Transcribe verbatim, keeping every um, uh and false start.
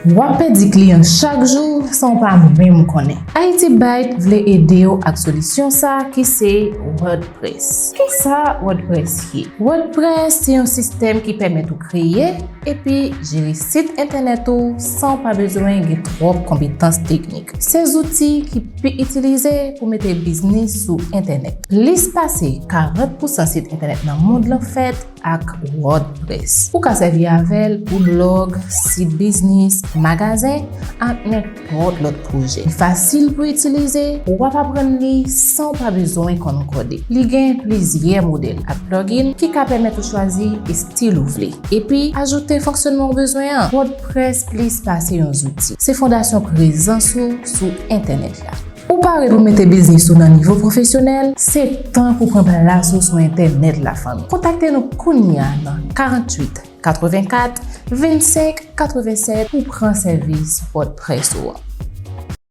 W ap pèdi kliyan chak jou san w pa menm konnen. Haiti Byte vle ede w ak solisyon sa ki se WordPress. Kisa WordPress ye? WordPress se yon sistèm ki pèmèt ou kreye epi jere sit entènèt ou san w pa bezwen gen twòp konpetans teknik. Se zouti ki pi itilize pou mete biznis sou entènèt. Plis pase karant pousan sit entènèt nan mond lan fèt ak WordPress. Ou ka sèvi avè l pou blòg, sit biznis, magazen, ak nenpòt lòt pwojè. Li fasil pou itilize, w ap aprann li san w pa bezwen konn kode. Li gen plizyè modèl ak plugin ki ka pèmèt ou chwazi estil ou vle. Epi, ajoute fonksyònman w bezwen an. WordPress plis pase yon zouti. Se fondasyon prezans ou sou entènèt la. Ou pare pou mete biznis ou nan nivo pwofesyonèl? Se tan pou pran plas ou sou entènèt la, fanmi. Kontakte nou kounye a nan karant uit katrevenkat vennsenk katrevennsèt pou pran sèvis WordPress ou an.